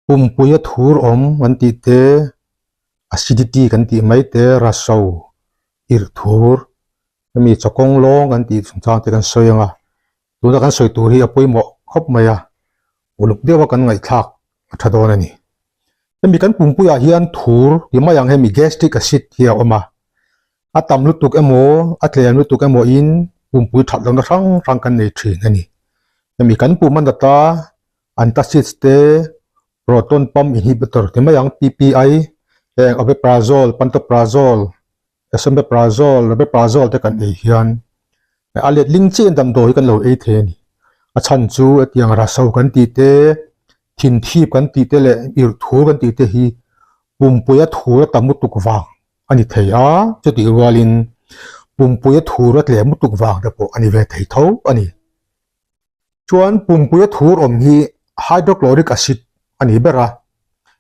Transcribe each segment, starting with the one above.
Pumpuia thur awm kan tih te, acidity kan tih mai te, raso, irh thur, hemi chawkawng lawng kan tih chungchang te kan sawi ang a, tuna kan sawi tur hi a pawimawh khawp mai a, uluk deuha kan ngaihthlak a tha dawn a ni. Hemi kan pumpuiah hian thur ti mai ang hemi gastric acid hi a awm a, a tam lutuk emaw a tlem lutuk emaw in pumpui that lohna hrang hrang kan nei thin a ni. Hemi kan pum a nata Antacids te, Proton Pump Inhibitor ti mai ang, PPI, heng Omeprazole, Pantoprazole, Esomeprazole, Rabeprazole te kan ei hian a letling chiah in damdawi hi kan lo ei thei a ni. A chhan chu hetiang raso kan tih te, thinthip kan tih te leh irhthur kan tih te hi pumpuia thur a tam lutuk vang a ni thei a, chutih rualin pumpuia thur a tlem lutuk vang te pawh a ni ve thei tho a ni. Chuan pumpuia thur awm hi hydrochloric acid a ni ber a,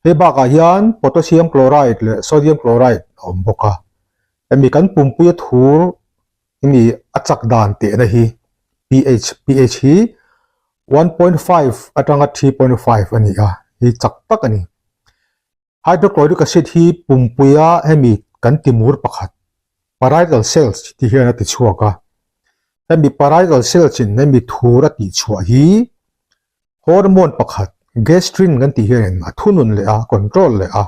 hei bakah hian potassium chloride leh sodium chloride a awm bawk a. Hemi kan pumpuia thur hemi a chak dan tehna hi pH, pH hi 1.5 atanga 3.5 a ni a, hi chak tak a ni. Hydrochloric acid hi pumpuia hemi kan timur pakhat parietal cells tih hian a ti chhuak a. Hemi parietal cells in hemi thur a tih chhuah hi hormone pakhat gastrin kan tih hian a thunun leh a, control leh a.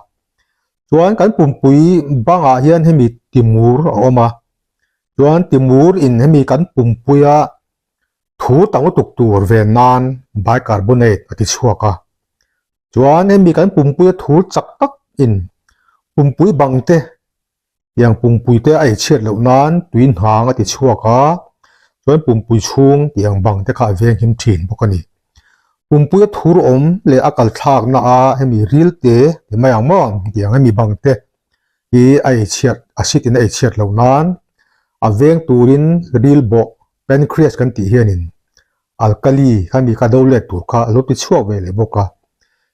Chuan kan pumpui bangah hian hemi timur a awm a. Chuan timur in hemi kan pumpuia Thu tam lutuk tur ven nan bicarbonate a ti chhuak a. Chuan hemi kan pumpuia thu chak tak in pumpui bang te tiang pumpui te a ei chhiat loh nan tui hnang a ti chhuak a, chuan pumpui chhung tiang bang te kha a veng him thin bawk a ni. Pumpuia thur awm leh a kal thlak na a hemi ril te ti mai ang maw tiang hemi bang te hi a ei chhiat a sit in a ei chhiat loh nan a veng turin ril bawh Pancreas kan tih hianin alkali kha mi kha do let tur kha a lo ti chhuak ve leh bawk a.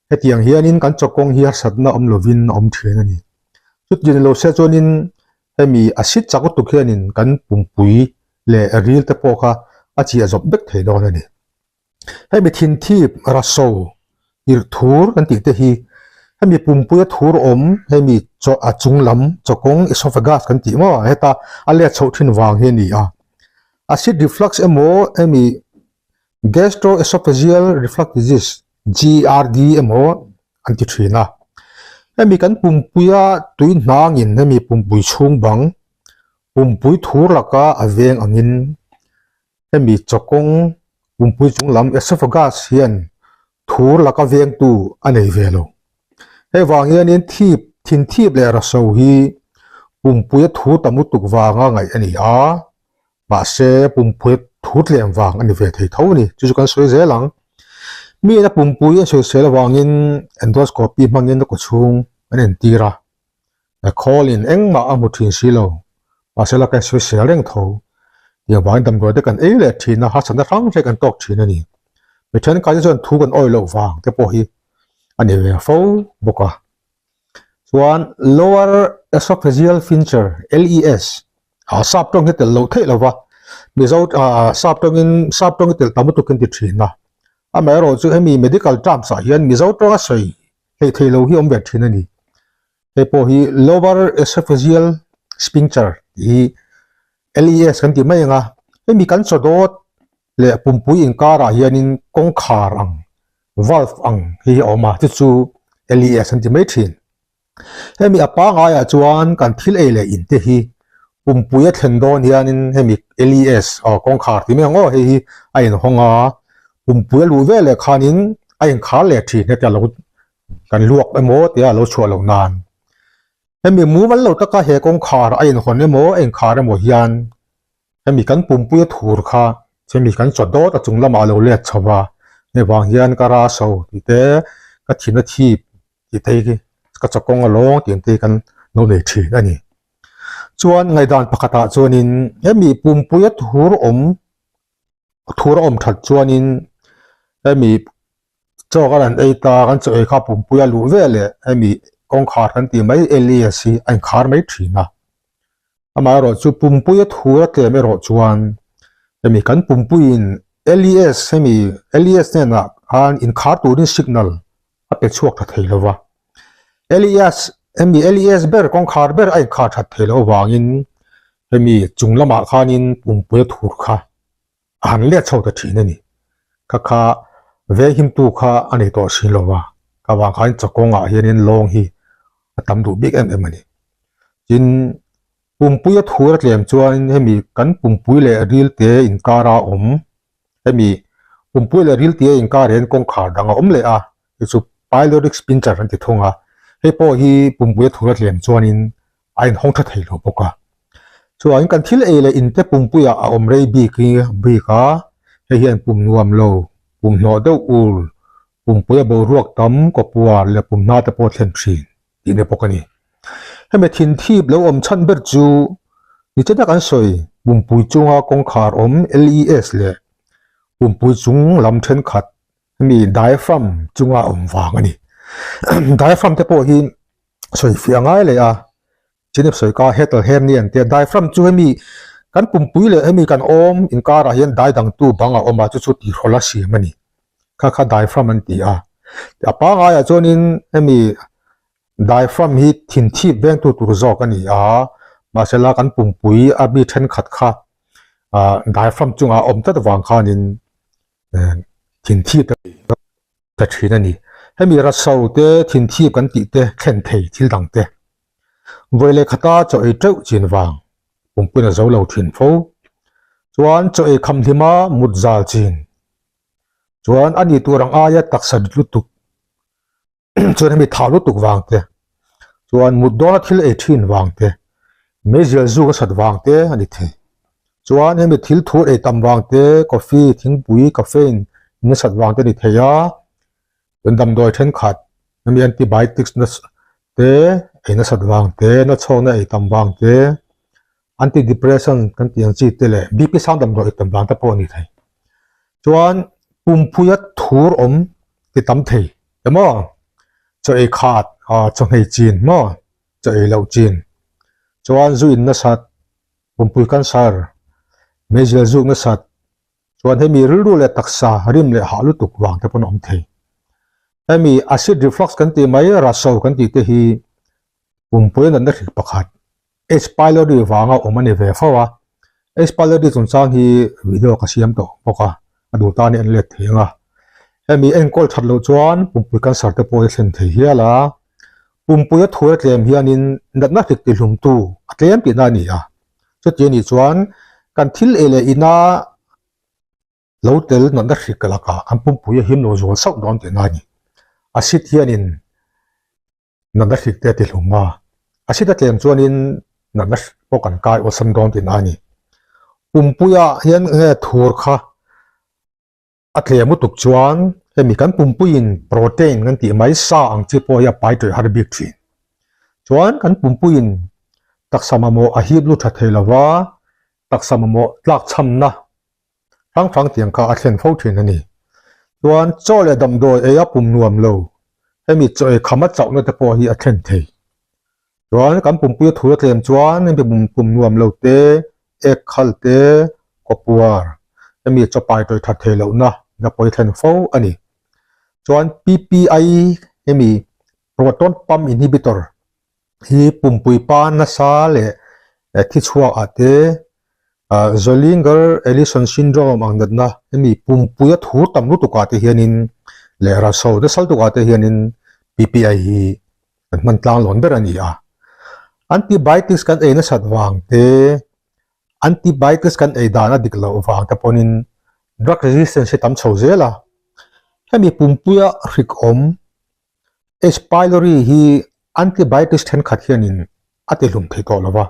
Hetiang hianin kan chawkawng hi harsatna awm lovin a awm thin a ni. Chutiang ni lo se chuanin hemi acid chak lutuk hianin kan pumpui leh ril te pawh kha a chiah zawp vek thei dawn a ni. Hemi thinthip raso irh thur kan tih te hi hemi pumpuia thur awm hemi chaw a chung lam chawkawng esophagus kan tih maw heta a let chhoh thin vang hi a ni a. Acid reflux emaw hemi gastroesophageal reflux disease GERD emaw an ti thin a. Hemi kan pumpuia tui hnangin hemi pumpui chhung bang pumpui thur laka a veng angin Hemi chawkawng pumpui chung lam esophagus hian thur laka vengtu a nei ve lo. Hei vang hianin thip, thin thip leh raso hi pumpuia thur tam lutuk vanga ngaih a ni a, mahse pumpuia thur tlem vang a ni ve thei tho a ni. Chu chu kan sawi zel ang. Miin a pumpui a sawisel avangin endoscopy hmangin a kawchhung an entir a. Khawl in engmah a hmu thin si lo, mahse la kan sawisel reng tho. Tiang vangin damdawi te kan ei leh thin a, harsatna hrang hrang kan tawk thin a ni. Mi thenkhat hi chuan thu kan awih loh vang te pawh hi a ni ve fo bawk a. Chuan Lower Esophageal Sphincter, LES, a sap tawng hi tel loh theih lo va, Mizo sap tawngin sap tawng hi tel tam lutuk in ti thin a. Amaherawhchu hemi medical terms ah hian Mizo tawnga sawi hleih theih loh hi awm ve thin a ni. Hei pawh hi Lower Esophageal Sphincter tih hi LES kan tih mai ang a, hemi kan chaw dawt leh pumpui inkarah hianin kawngkhar ang, valve ang hi a awm a, chu chu LES an ti mai thin. Hemi a pangaiah chuan kan thil ei leh in te hi pumpui a thlen dawn hianin hemi LES aw kawngkhar tih mai ang aw hei hi a inhawng a, pumpui a luh veleh khanin a inkhar leh thin hetia lo kan luak emaw tia a lo chhuah loh nan. Hemi mumal lo taka he kawngkhar a inhawn emaw a inkhar emaw hian hemi kan pumpui a thur kha hemi kan chaw dawt a chung lamah a lo let chho va, hei vang hian ka raso tih te ka thin a thip tih te hi ka chaw kawng a lawng tih ang te hi kan lo nei thin a ni. Chuan ngaihdan pakhatah chuanin hemi pumpui a thur awm thur a awm that chuanin hemi chaw kan han ei ta kan chaw ei kha pumpui a luh ve leh hemi kawngkhar kan tih mai LES hi a inkhar mai thin a amaherawh chu pumpui a thur a tlem erawh chuan hemi kan pumpuiin LES hemi LES hnenah khan inkhar turin signal a pe. pe chhuak tha thei lo va. LES, hemi LES ber kawngkhar ber a inkhar that thei loh avangin hemi chung lamah khanin pumpui a thur kha a han let chho ta thin a ni. Kha kha venghimtu kha a nei tawh thin lo va, ka vang khanin chawkawngah hianin lawng hi a tam duh bik em em a ni. Tin, pumpui a thur a tlem chuanin hemi kan pumpui leh rilte inkara awm Hemi pumpui leh riltia inkar hian kawngkhar dang a awm leh a, hei chu pyloric sphincter an ti thung a, hei pawh hi pumpui a thur a tlem chuanin a inhawng tha thei lo bawk a. Chuan kan thil ei leh inte pumpuiah a awm rei bik bik a, hei hian pum nuam lo, pum hnawh deuh ul, pumpui a boruak tam, kawpuar leh pum hna te pawh thlen thin tih na bawk a ni. Hemi thinthip lo awm chhan ber chu niche tak an sawi pumpui chunga kawngkhar awm LES leh pumpui chung lam thenkhat hemi diaphragm chunga awm vang a ni. Diaphragm te pawh hi sawi fiah ngai leh a, Chinep sawi ka hetal hernia an tia diaphragm chu hemi kan pumpui leh hemi kan awm inkarah hian dai dangtu bang a awm a chu chu tihrawlh a siam a ni. Kha kha diaphragm an ti a. A pangaiah chuanin hemi diaphragm hi thinthip vengtu tur zawk a ni a, mahsela kan pumpui a mi thenkhat kha ah diaphragm chungah a awm tlat avang khanin thinthip ta thin a ni. Hemi raso te thinthip kan tih te thlen thei thil dang te. Vawi leh khata chaw ei teuh chin vang pumpuiin a zo lo thin fo. Chuan chaw ei kham hlima mut zal chin. Chuan a ni tur ang aia taksa rit lutuk chuan hemi thau lutuk vang te chuan mut dawna thil ei thin vang te meizial zuk a sat vang te a ni thei. Chuan hemi thil thur ei tam vang te coffee thingpui caffeine in a sat vang te a ni thei a. Chuan damdawi thenkhat hemi antibiotics te ei nasat vang te nachhawkna ei tam vang te antidepressant kan tih ang chi te leh BP sang damdawi ei tam vang te pawh a ni thei. Chuan pumpui a thur awm ti tam thei emaw chaw ei khat ah chaw nghei chin maw chaw ei loh chin chuan zu in nasat pumpui cancer meizial zuk nasat Chuan hemi rilru leh taksa rim leh hah lutuk vang te pawn a awm thei. Hemi acid reflux kan tih mai, raso kan tih te hi pumpui natna hrik pakhat H. Pylori vanga awm a ni ve fo a. H. Pylori chungchang hi video ka siam tawh bawk a, a duh tan hi an let thei ang a. Hemi enkawl that loh chuan pumpui cancer te pawh hi thlen thei hial a. Pumpui a thur a tlem hianin natna hrik tihlumtu a tlem tihna a ni a. Chuti a nih chuan kan thil ei leh ina lo tel natna hrik lakah kan pumpui a him lo zual sauh dawn tihna a ni. Acid hianin natna hrik te a ti hlum a, acid a tlem chuanin natna hrik pawh kan kai awlsam dawn tihna a ni. Pumpuiah hian nge thur kha A tlem lutuk chuan hemi kan pumpuiin protein kan tih mai sa ang chi pawh hi a pai tawih har bik thin. Chuan kan pumpuiin taksa mamawh a hip lut tha thei lova, taksa mamawh tlakchhamna hrang hrang tiang kha a thlen fo thin a ni. Chuan chaw leh damdawi ei a pum nuam lo, hemi chaw ei kham a chauhna te pawh hi a thlen thei. Chuan kan pumpui a thur a tlem chuan hemi pum nuam lo te, ek khal te, kawpuar, hemi chaw pai tawih that theih lohna na pawi thlen fo a ni. Chuan PPI hemi proton pump inhibitor hi pumpui pa nasa leh thi chhuak ah te Zollinger Ellison syndrome ang natna hemi pumpui a thur tam lutuk ah te hianin leh raso nasa lutuk ah te hianin PPI hi kan hman tlang lawn ber a ni a. Antibiotics kan ei nasat vang te, antibiotics kan ei dan a dik loh vang te pawhin drug resistance hi tam chho zel a. Hemi pumpuia hrik awm H. pylori hi antibiotics thenkhat hianin a tihlum thei tawh lo va,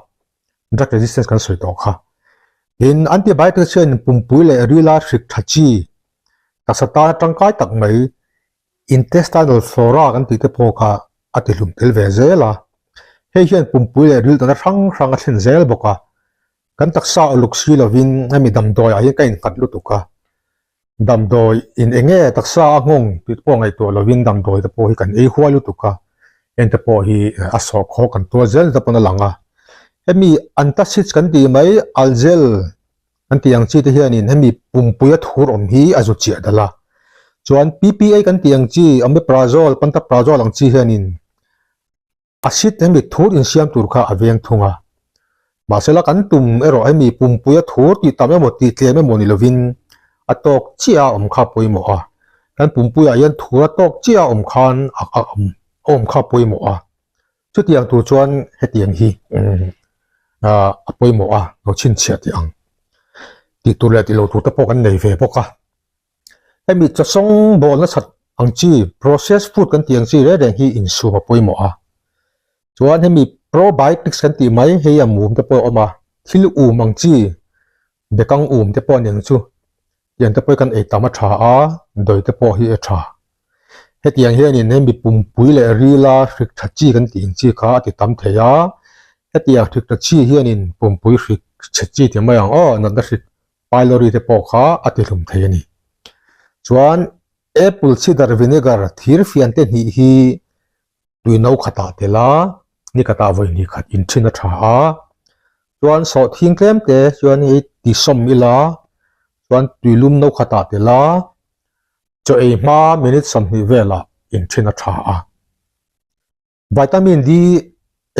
drug resistance kan sawi tawh kha. Tin, antibiotics hian pumpui leh rila hrik tha chi taksa tana tangkai tak mai Intestinal flora kan tih te pawh kha a ti hlum tel ve zel a, hei hian pumpui leh riltana hrang hrang a thlen zel bawk a, kan taksa uluk si lovin hemi damdawi ah hian ka innghat lutuk a, damdawi in eng nge taksa a nghawng tih te pawh ngaihtuah lovin damdawi te pawh hi kan ei huai lutuk a, heng te pawh hi a sawhkhawk kan tuar zel te pawn a lang a, hemi antacids kan tih mai algel An tih ang chi te hianin hemi pumpui a thur awm hi a zu chiah dal a. Chuan PPA kan tih ang chi, Omeprazole, Pantoprazole ang chi hianin acid hemi thur insiam tur kha a veng thung a. Mahsela kan tum erawh hemi pumpuia thur tih tam emaw tih tlem emaw ni lovin a tawk chiah a awm kha pawimawh a. Kan pumpuiah hian thur a tawk chiah a awm khan a awm kha pawimawh a. Chutiang tur chuan hetiang hi a pawimawh a, lo chhinchhiah tih ang tih tur leh tih lo tur te pawh kan nei ve bawk a. Hemi chawsawng bawl nasat ang chi processed food kan tih ang chi reng reng hi insum a pawimawh a. Chuan hemi probiotics kan tih mai hei a mum te pawh a awm a, thil um ang chi bekang um te pawh a ni ang chu tiang te pawh hi kan ei tam a tha a, dawi te pawh hi a tha. Hetiang hianin hemi pumpui leh rila hrik tha chi kan tih ang chi kha a ti tam thei a, hetiang hrik tha chi hianin pumpui hrik chhe chi ti mai ang aw, natna hrik pylori te pawh kha a ti hlum thei a ni. Chuan apple cider vinegar thir fian te hnih hi tui no khatah tel a, ni khatah vawi hnih khat in thin a tha a, chuan sawhthing tlem te chuan hei ti sawm ila chuan tui lum no khatah tel a, chaw ei hma minute 20 velah in thin a tha a. Vitamin D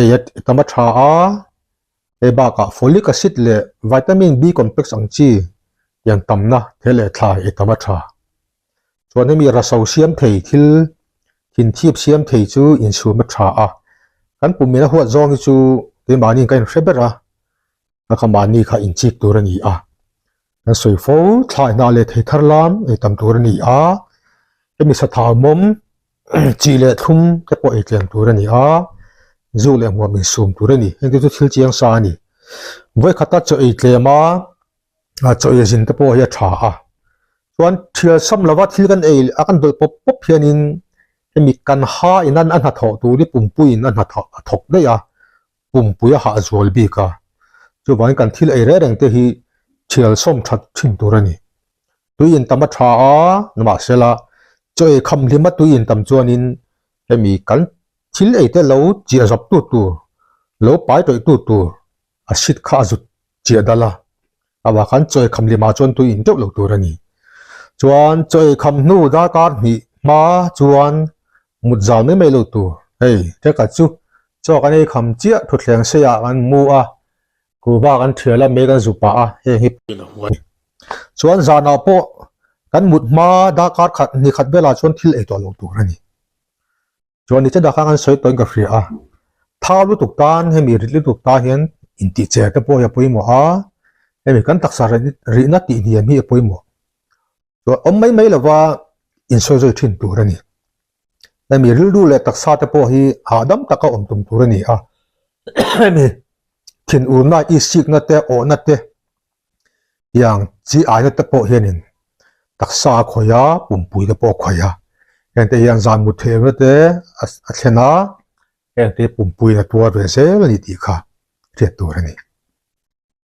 ei a tam a tha a, hei bakah folic acid leh vitamin B complex ang chi tiang tamna thei leh thlai ei tam a tha. Chuan hemi raso siam thei thil thinthip siam thei chu insum a tha a, kan pumina huat zawng hi chu keimahni ka inhre ber a, a kha mahni kha inchik tur a ni a. Kan sawi fo thlai hnah leh thei thar lam ei tam tur a ni a, hemi satha mawm chi leh thlum te pawh ei tlem tur a ni a, zu leh hmuam insum tur a ni. Heng te chu thil chiang sa a ni. Vawikhata chaw ei tlem a, chaw ei zin te pawh hi a tha a. Chuan thial sam lova thil kan ei a kan dawlh pawp pawp hianin hemi kan ha in a hnathawh tur hi pumpuiin a hnathawh a thawk daih a, pumpui a hah zual bik a. Chuvangin kan thil ei reng reng te hi thial sawm that thin tur a ni. Tui in tam a tha a, nimahsela chaw ei kham hlima tui in tam chuanin hemi kan thil ei te lo chiah zawp tu tur, lo pai tawih tu tur a sit kha a zut chiah dal a. Amah khan chaw ei kham limah chuan tui in deuh lo tur a ni. Chuan chaw ei kham hnu darkar hnih hma chuan mut zau mai mai lo tur. Hei, thenkhat chu chaw kan ei kham chiah thutthleng seiah kan mu a, kuhva kan thial a, mei kan zu pah a, heng hi a ni. Chuan zanah pawh kan mut hma darkar khat hnih khat velah chuan thil ei tawh lo tur a ni. Chuan nichen dah khan kan sawi tawhin ka hria a, thau lutuk tan hemi rit lutuk tan hian intih che te pawh hi a pawimawh a, hemi kan taksa rihna tih hniam hi a pawimawh. Chuan awm mai mai lova insawi zawi thin tur a ni. Hemi rilru leh taksa te pawh hi hahdam taka awm tum tur a ni a, hemi thinurna, isikna te, awhna te, Tiang chi aina te pawh hianin taksa a khawih a, pumpui te pawh a khawih a. Heng te hian zan mut theihna te a thlen a, heng te pumpuiin a tuar ve zel a ni tih kha hriat tur a ni.